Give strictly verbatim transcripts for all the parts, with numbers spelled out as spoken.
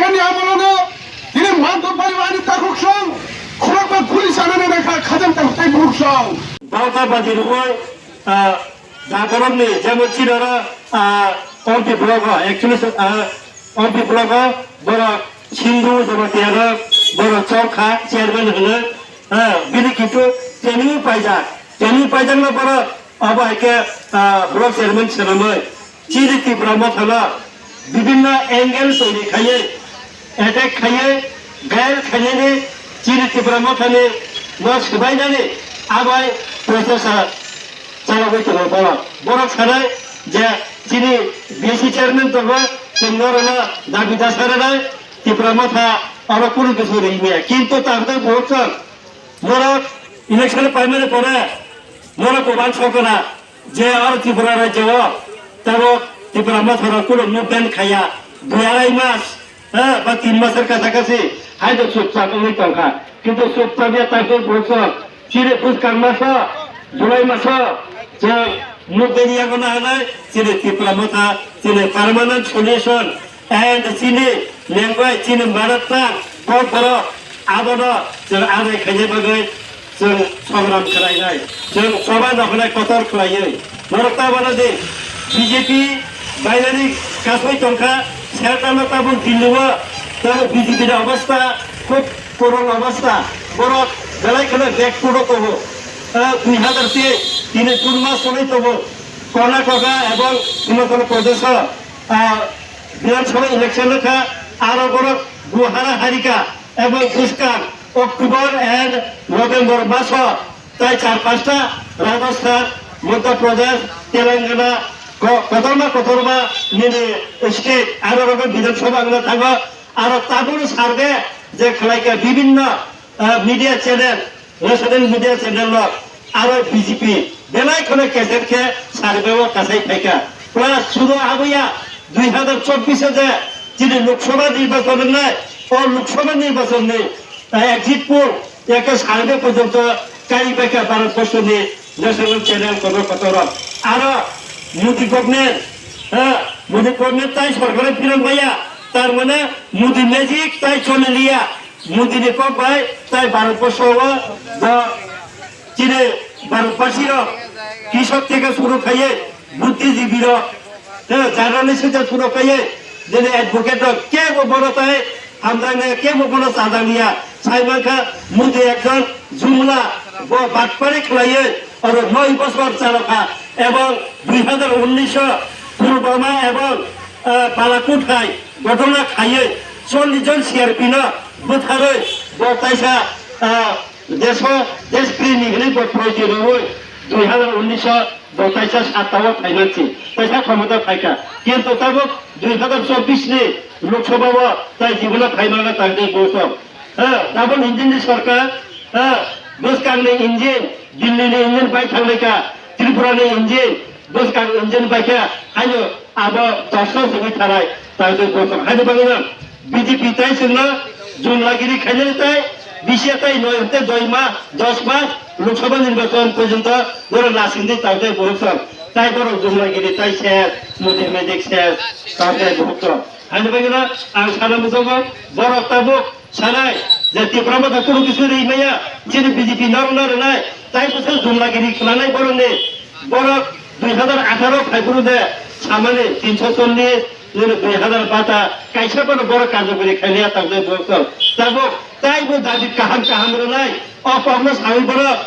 Kani amolono tini manto pariwani takhuk song, khorokma guli sanani rekha khajam takhuk tai bukhuk song. Bauta baji rwui, ah, jaborokni jemon chinaro, ah, ompi blogo, actually, ah, ompi blogo borok Sindhu Jamatia rok borok chokha chairman hwno, ah, bini kintu training paijak, training paijakno borok obo hai khe, ah, block chairman swnamwi. Chini Tipra Mothano bibinno angle toiri khaiwi, attack khaiwi, gail khainani chini Tipra Mothani no swbainani abai process a chalogwi tongo borok. Borok sanai je chini B C chairman tongo, chwng norokno dabi dasa rwnai, Tipra Motha oro kunu kisu ri maya. Kintu tabuk buhuk chwng norok election paimani pore norok kwbang sokora. Je aro Tripura rajyo o tabuk Tipra Motha rok kuno movement khaiya, dui arai mas, eh, ba tin masor kasa kasi, hai to chupchap wngwi tongkha. Kintu chupchap ya tabuk buhuk chini bwskang maso, July maso, je movement yago na hanai, chini Tipra Motha, chini permanent solution, and chini language, chini mother tongue, kok borok, abono chwng adai khaina bagwi chwng songram khlainai, chwng choba nokhnai kotor khlaiwi. Norok ta bono di B J P bainani kasui tongkha, serkar no tabuk Delhi o tabuk B J P ni obostha khub korong obostha, borok belai kheno bag photo tongo. Ah, dui hazar teis tini June mas sogwi tongo, Karnataka ebong Himachal Pradesh o, ah, Bidhan Sabha election wngkha, aro borok bo hara harika ebong bwskang October and November maso tai char pasta Rajasthan, Madhya Pradesh, Telangana, ko-, kotorma kotorma nini state aro rogo Bidhan Sabha wngna thango, aro tabuk sarbe je khlaikha bibinno, ah, media channel, national media channel rok, aro B J P belai kheno kesek khe sarbe o kasai phaikha. Plus sudo aboya dui hazar chobbish o je chini Lok Sabha nirbachon wngnai, o Lok Sabha nirbachon ni, ah, exit poll eke sarbe porjonto kai phaikha Bharat borso ni national channel kotor kotor rok. Aro Modi government, ah, Modi government tai sorkar phirang baya, tar mane Modi magic tai chole liya. Modi ni kok bai tai Bharat borso o bo chini Bharat basi rok krisok theke suru khaiye, buddhijibi rok, eh, journalist theke suru khaiye, jene advocate rok kebo bono tai hamjaknai, kebo bono chajakliya. Sai mankha Modi ekjon jumla, bo batpari khlaiye, oro noi bosor chalokha, ebong dui hazar unnish o Pulwama ebong, eh, Balakot hai ghotona khaiye chollish jon C R P no bwtharwi bo taisa, ah, deso, deshpremi hinwi bo proiti rwwi dui hazar unnish o bo taisa satta o phaimani si, taisa khomota phaikha. Kintu tabuk dui hazar chobbish ni Lok Sabha o tai jibono phaimana tangdi bosong. Ha, double engine ni sorkar, ha, bwskang ni engine, Delhi ni engine bai thanglaikha, Tripura ni engine, bwskang engine bai khe, haino abo doso simi tharai, tangtwi bosong. Haino bagwino B J P tai chwngno jumlagiri khainani tai, bisi tai noi hwnkhe doi ma, dos mas, Lok Sabha nirbachon porjonto borok lasingdi tangtwi bosong. Tai borok jumlagiri tai ses, Modi magic ses, tangtwi bosong. Haino bagwino ang sana muchungo, borok tabuk sanai je Tipra Motha kunu kisu ri maya, chini B J P norok no rwnai, tai bwswk jumlagiri khwnanai borokni, borok dui hazar atharo phaiphuru de samani tinso chollish, nini dui hazar bata, kaisa bono borok karjokari khailiya tangtwi borok tong. Tabuk taibo dabi kaham kaham rwnai, o kokno sawi borok.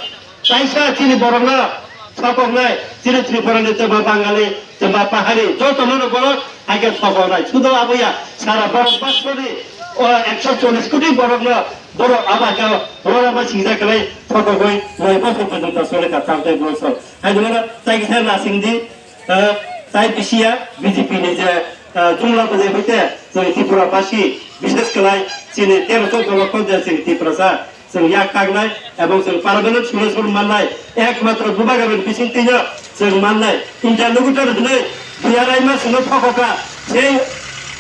Kaisa chini borokno sokoknai, chini Tripura ni twma Bangali, twma Pahari, jotono no borok hai khe sokoknai. Sudo aboya sara borok basoni o ekso chollish koti borokno borok abo hai khe rora ma singsa khlai sokokoi noi bosor porjonto sole ka tangtwi borok sok. Hai jemon tai kisa nasing di, eh, tai bisiya B J P ni je, eh, jumla bwlai hoite chini Tripura basi, bishes khlai chini tero choddo lokho je chini Tiprasa, chwng yak kaknai ebong chwng permanent solution mannai, ekmatro Bubagra ni bisingtwino chwng mannai. Interlocutor hwnwi B R Imha chwngno thokokha, sei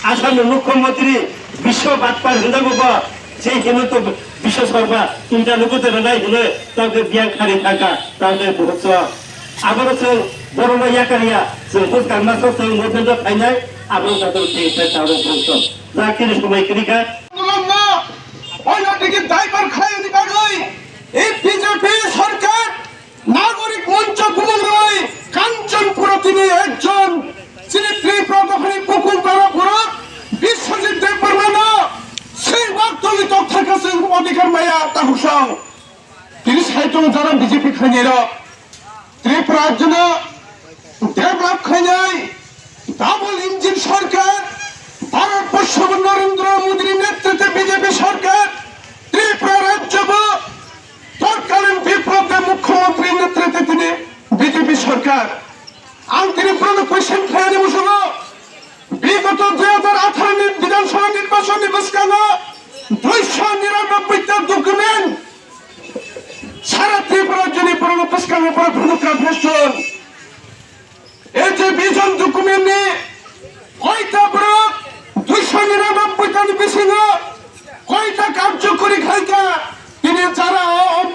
Assam ni Mukhyamantri Biswa Batpar hwnjago bo, sei Himanta Biswa Sarma interlocutor hwnai hwnwi tamkhe biyang khari thangkha, tamkhe buhukso. Abono chwng borokno yakariya, chwng bwskang masa chwng movement o phainai, abono jotono thengkhe tabuk buhukso. Sakiri sumai kirika. Aন্দোলন no oino digi daibar khaini bagwi e B J P sarkar nagorik moncho bumung rwi Kanchanpur tini ekjon chini Tripura dophani bukung bara borok Biswajit Debbarma no sei wak toli tok thaka chwng odhikar maya tahusong. Tini saitung jara B J P khainai rok. Tripura rajyono develop khainai double engine sarkar, Bharat Borsho bo Narendra Modi ni netritwe B J P sarkar, Tripura rajyo bo Torkalin Biplab Deb mukhyamantri netritwe tini B J P sarkar. Ang tini bono question khainani muchungo, bigoto dui hajar atharo ni Bidhan Sabha nirbachon ni bwskango duisho niranobboi ta document sara Tripura rajyoni borokno bwskango borok phunukha pheston. E je vision document ni koita borok duisho niranobboi ta ni bisingo koita karjokori khaikha, tini jara o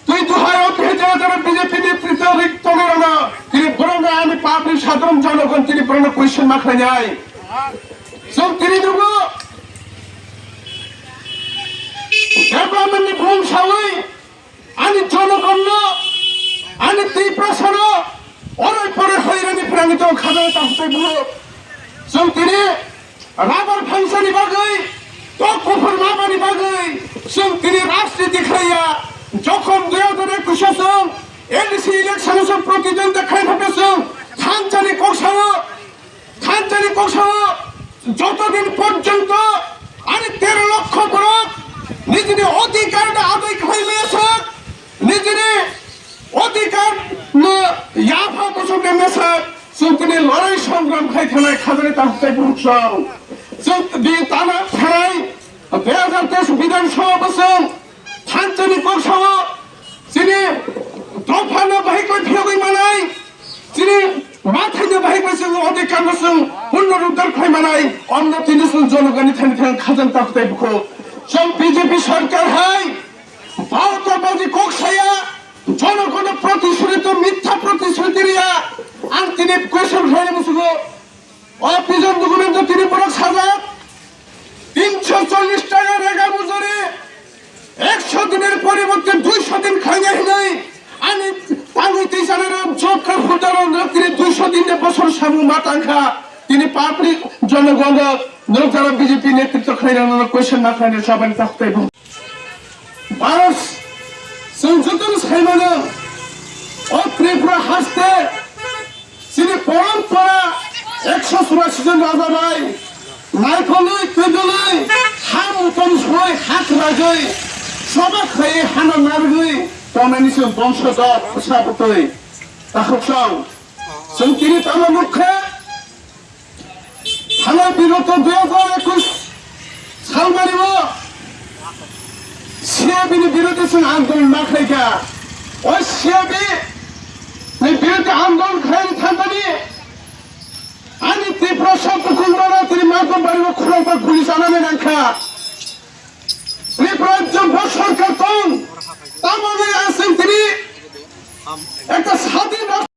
twi duhai o phejak jara B J P ni twitok rik tongwi rwno tini borokno ani public sadharon jonogon tini borokno question ma khlainai. Chwng tini nugo development ni bumung sawi ani jonogonno ani Tiprasano orai porai hoirani phrangwi tong khajana tangtwi buo. Chwng tini rubber phangsani bagwi tok kuphur mabani bagwi chwng tini rajniti khlaiya. Jokhon dui hajar ekush o chwng L D C election o chwng protidwondita khlai phakha chwng thansa ni kok sao Thansa ni kok sao joto din porjonto ani tero lokkho borok nijini odhikar no adai khlai maya sak, nijini odhikar no yapha bosong de maya sak, chwng tini lorai songram khai thanai khajani ta hutai buruk song. Chwng bi tana thanai dui hajar teis Bidhan Sabha bosong thansa ni kok sao chini dopha no bahai koi phiyogwi manai. Chini ma thaino bahai bai chwng odhikar no chwng punno rudar khlai manai, omno tini chwng jonogoni thani thang khajang ta hutai bukho. Chwng B J P sarkar hai bhaotabaji kok saya, jonogono protisruti to mithya protisruti riya. Ang tini question khlaina musugo. O vision document o tini borok sajak, tinsho chollish taka rega mujuri, eksho dinor poriborte duisho din khaina hinwi ani tangwi twi sanai rok job card holder rok tini duisho din de bosor samung ma tangkha. Tini public jonogon rok norok jara B J P netritwo khlaina norok question ma khlaina sabani tak tei bo. Bharat chwng jotono saimano o Tripura haste chini porompora eksho churashi jon raja bai naikolwi twidolwi ha mutom soi ha kwragwi soba khaiwi hano narwgwi tongnani chwng bongso dok bwsa bwtwi takhuk chwng chwng tini tamo nukha. Thanai bigoto dui hajar ekush salmani o C A B ni birodhe chwng andolon ma khlaikha. O C A B ni birodhe andolon khlaini thangmani ani Tiprasa bukhuk rok tini ma